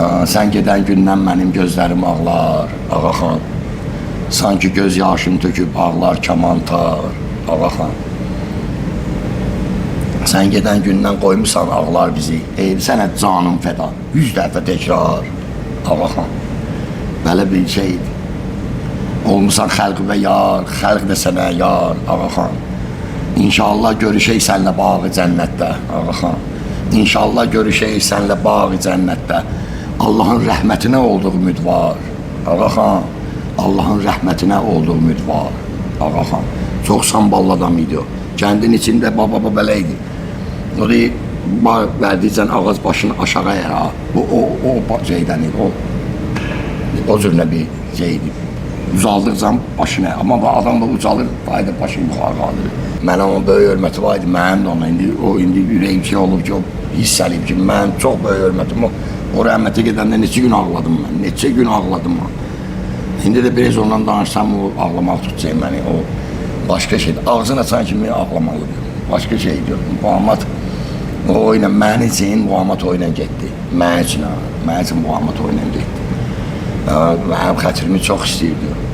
Sən gedən gündən mənim gözlərim ağlar, Ağa xan. Sanki göz yaşım töküb ağlar kamantar, Ağa xan. Sən gedən gündən qoymusan ağlar bizi. Ey sənə canım fəda. 100 dəfə təkrar, Ağa xan. Belə bir şeydir. Olmusan xəlq və yar, xəlq də sənə yar, Ağa xan. İnşallah görüşək səninlə bağı cənnətdə, Ağa xan. İnşallah görüşək səninlə bağı cənnətdə. Allahın rəhmətinə olduğu ümid var, Ağa xan. Allahın rəhmətinə olduğu ümid var, Ağa xan. Çox samballı adam idi o. Kəndin içində baba belə idi. O deyir, verdiyicən ağac başını aşağı əyər ha. Bu o şeydən idi, o cür nə bir şeydi. Uzaldıqca başını, amma bu adam da ucalır, fayda başını yuxarı qaldırır. Mənə onun böyük hörməti var idi, mənim də ona indi o indi ürəyim şey olub ki, o hiss eləyib ki, mənim çox böyük hörmətim o. O rəhmətə gedəndə neçə gün ağladım mən, neçə gün ağladım mən. İndi də biraz ondan danışsam o ağlamaq tutacaq məni, o başqa şeydir. Ağzını açan kimi ağlamalıdır. Başqa şey diyor. Muhammed o ilə mənim üçün Muhammed o ilə getdi. Mənim üçün ha, mənim üçün Muhammed o ilə getdi. Mənim xətrimi çox istəyirdi.